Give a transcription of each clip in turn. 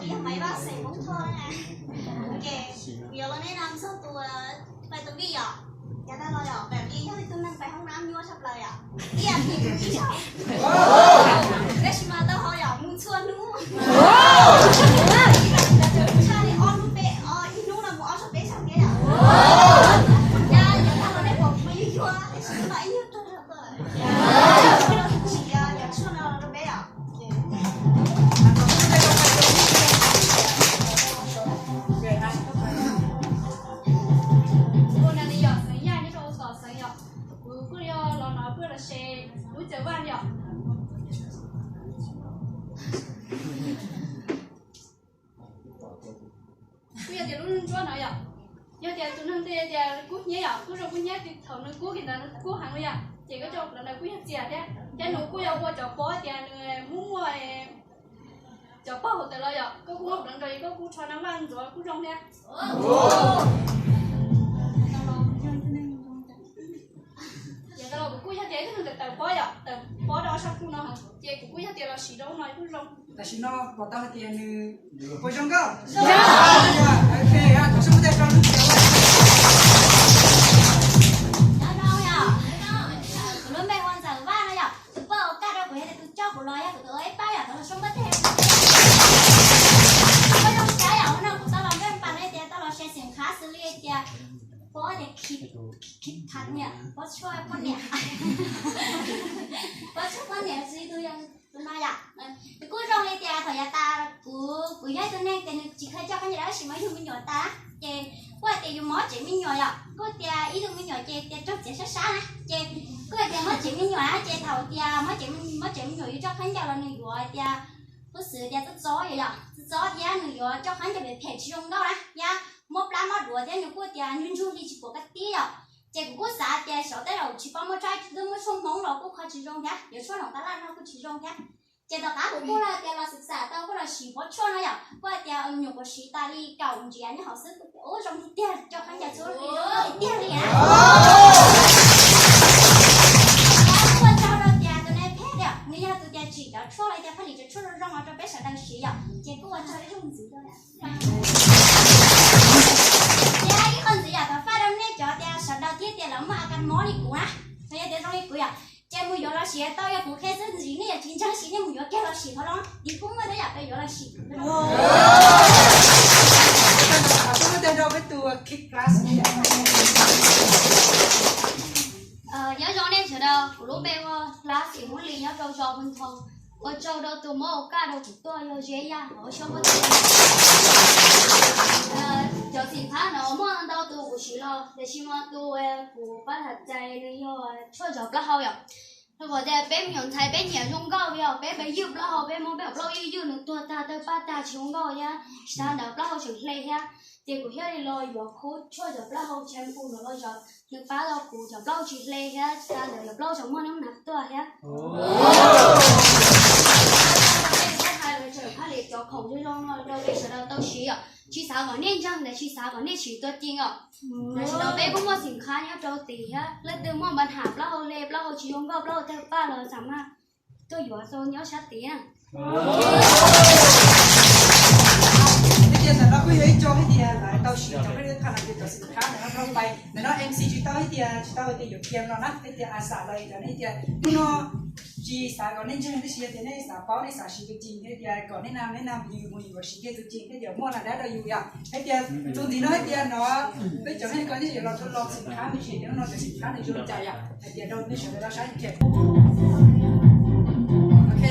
Yog Maiv Vaj xeem Hmoob Thoj na. Ok, kuv yuav los nej no txog tus, pais tus vij yom, yav tag los yom, pem li yog ib tug neeg pais hoob nab nyuaj tshaj plaws yom, ib yam li tus vij yom. Tab sis mas tau hau yom, mus txhua hnub, tshaj li ob hnub peb, ib hnub no mus ob txog peb zaug thiab yom. Yog yav tag los nej pom kuv mas yuag yuag, tab sis hnub no ib nyuag tuag zog tuaj. Tsis yog cov tshuaj no rau peb yom. Kuv hu ua Naj Lis yom, xeem Yaj nyob rau Tos Xeev yom. Kuv kuj yog los no kuj los se lub cawv vaj yom. Kuj yog tias lub ntsuab no yom, yog tias tus neeg twg tias kub hnyiab yom, kub zoo kub hnyiab, thaum nws kub li ntawd nws kub heev li yom, ces koj coj plawv ntawd kuj yog txias thiab. Thiab nws kuj yog ua cov pob tias nws muaj muaj cov pob hauv tawm los yom, koj kuj muab plawv nrog es koj kuj rho nab vaj ntxuav kuj zoo thiab. Ces tau los kuv kuj yog tias ib tug neeg tawm pob yom, tawm pob rau ob sab kuj no, ces kuv kuj yog tias los siv rau no kuj zoo. Tam sim no pom tau hais tias nws puas zoo nkauj? Ok, thov sab muab tej rau lub tias. Nyob zoo yom, kuv lub npe hu ua Ntxawm Vaj no yom, tus poj ua kaj rau kuv yog tias tus coj kuv los yog kuv tus ua ib pab yom, thov los sab muab tej. Kuv zoo siab yom, no kuv tau los npej pas nej tias tau los share xeem qhab xws li tias pob tias khib khab niam, pob tshuaj pob niam, pob tshuaj pob niam xws li tus yog tus no yom. Nws kuj zoo li tias thaum yav tas kuv, kuv yog ib tug neeg tias nws tsis kheev coj khaub ncaws dab tsi mas yug me nyuam tas, ces kuj hais tias yus mob tsev me nyuam yom, kuj tias ib tug me nyuam ces tias raug txiav sab sab na, ces kuj hais tias mob tsev me nyuam na, ces thaum tias mob tsev, mob tsev me nyuam yus coj khaub ncaws los nws yuav tias, kuj xws tias txob txob yom, txob txob thiab nws yuav coj khaub ncaws phem phem tsis zoo nkauj na, thiab mob plab mob duav thiab nws kuj tias ntsug ntsug li tsis pom kab tib yom. Ces kuv kuj xav tias xyov tej zaum tsis paub muaj tsaib twb muaj tshuaj Hmoob los kuj kho tsis zoo thiab, yuav tshuaj loos tab laj no kuj tsis zoo thiab. Ces tom qab kuv kuj los tias los xwm xam tau kuj los siv pob tshuaj no yom, kuj hais tias me nyuam kuv siv tas li kaum ntsiav nyob hauv xwb, kuv tias ub zoo tiag tiag, coj khaub ncaws txhua li zoo tiag tiag li na. Kuj ua tsaug rau tias tus neeg phem yom, nws yog tus tias tsim cov tshuaj los tias pha lis cov tshuaj zoo zoo los rau peb sawv daws siv yom, ces kuj ua tsaug ib zaug ntxiv rau. Thiab ib qho ntxiv yom, thov faj rau nej cov tias sawv daws thiab tias lawv muaj a kas mob li kuv na, los yog tias zoo li kuv yom, ces mus yuav los sim tau, yog kuv qhia xwb ntxiv nej yog tsis ntseeg sim nej mus yuav kiag los sim hov los, ib kuj muaj tej yam peb yuav los sim. Nyob zoo nej sawv daws, kuv lub npe hu ua Hla Xim Hmoob Lis nyob rau zos Hmoob Thoo. Ua tsaug rau tus muab ua kaj rau kuv tuaj yog Zeb Yaj hauv xyoob pob tw. Cov xim phab no muaj ntau tus kuv siv los, tiam sis mas tus kuv pab tham txais nws yog tshuaj zov plaub hau yom. Rau qhov tias peb me nyuam ntxhais peb nyiam zoo nkauj yom, peb peb ywj plaub hau, peb muab peb cov plaub hau ywj ywj nws tuag tag tawg paj tag tsis zoo nkauj thiab, tsis tas ntawd plaub hau tseem hle thiab. Ces kuv thiaj li los yuav khub tshuaj zov plaub hau tshav puv no los zov, nws pab tau kuv cov plaub hau tsis hle thiab, tsis tas ntawd cov plaub hau tseem muaj hnub hnav tuaj thiab. Hais los tseem haj li cov khoom zoo zoo no rau peb sawv daws tau siv yom. Tsis xav kom nej ntseeg ntawd, tsis xav kom nej siv tuaj ci os. Tam sim no peb kuj muaj xim khab nyob rau tid thiab, leej twg muaj npa ham plaub hau hle, plaub hau tsis zoo nkauj, plaub hau tawg paj los xam maj tuaj yuav tau nyob sab tid na. Ib tias ntawm no kuj yog ib co hais tias lawv tau siv cov peb qha los tias cov xim khab ntawm no rau pais ntawm no MC tsis tau hais tias, tsis tau hais tias yuav kiag no na, hais tias a xam los cov nej tias hnub no tsis xav kom nej ntseeg tab sis yog tias nej xav paub nej xav siv tus ci hais tias kom nej na, nej na yus mus yuav siv kiag tus ci hais tias muaj lam dab rau yus yom. Hais tias tus ntxiv no hais tias no peb cov nej ko nej yuav los tau los xim khab me ntsis, hnub no cov xim khab nws zoo li cas yom, hais tias rau nej sawv daws los saib. Ok,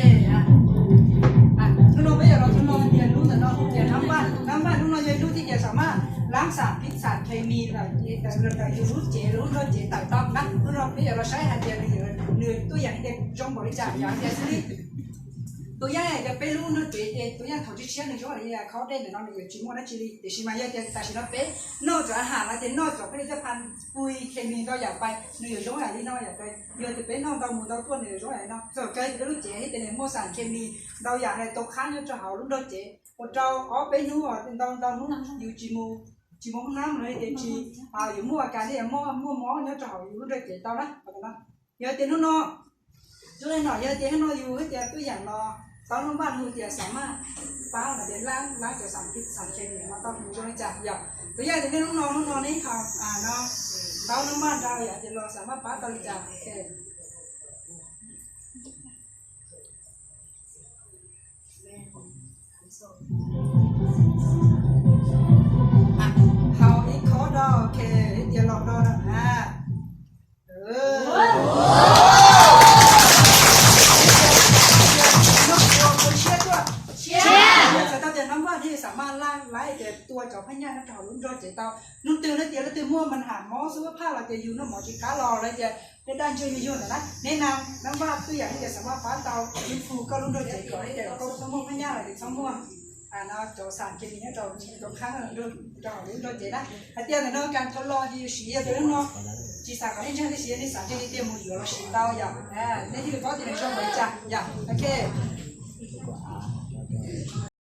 hnub no peb yuav los tau los hais tias lub ntawm no hu tias nab npaj, nab npaj hnub no yog ib lub thiab tias xam maj lab xam phib xam khes mis lawm, tawm lawm yus lub cev, lub nrog cev tawm tau na. Hnub no peb yuav los saib hais tias nws tuaj yam hais tias zoo npaum li cas yom, hais tias xwb li tus yaj yog peb lub nrog cev ces tus yaj thaum tshiab tshiab nws zoo li khob dej ntawm no nws yuav tsis muaj dab tsi li, tiam sis mas yog tias tam sim no peb noj cov a ham los tias noj cov peb li caj pha pui khes mis ntau yam pais nws yuav zoo yam li no yom. Yog tias peb noj ntau mus ntau tuaj nws yuav zoo yam li no. Txog kawg peb lub cev thiab tias nws muaj xam khes mis ntau yam li tau qhab nyob rau hauv lub nrog cev ua rau ob peb hnub ntau ntau hnub yus tsis mus, tsis mus hoob nab los tias tsis, yus muaj a kas thiab yus muaj mob nyob rau hauv yus lub nrog cev tau na. Yog tias hnub no, hnub no yog tias hnub no yus hais tias tuaj yam los Tau nub npaj hu tias xam maj pab mas tias lab lab cov xam, xam ces niam mas tau hu zoo li cas yom. Tus yog tias nej lub no, lub no neb thaum no tau nub npaj rau yom, ces los xam maj pab tau li cas. Thaum ib khob do, ok, ib tias los do na. Txhais tau tias nub npaj thiaj xam maj lab lab tias tua cov phab nyaj no rau hauv lub nrog cev tau. Hnub twg leej tias leej twg muaj mas ham mob xub phaj los tias yus noj mov tsis qab los lawm tias nej daj ntseg yug yug ntawm na, neb na, nub npaj twb yam li tias xam maj pab tau ib fu koj lub nrog cev kom li tias koj txhob muaj phab nyaj los tias txhob muaj no cov xam ces nyob rau rau qhab rau hauv lub nrog cev na. Hais tias ntawm no kas thaum los ces yus siv yog tias lub no tsis xam kom nej ntseeg, nej siv nej xam ces li tias mus yuav los siv tau yom. Nej thiaj li paub tias nws zoo npaum li cas yom. Ok.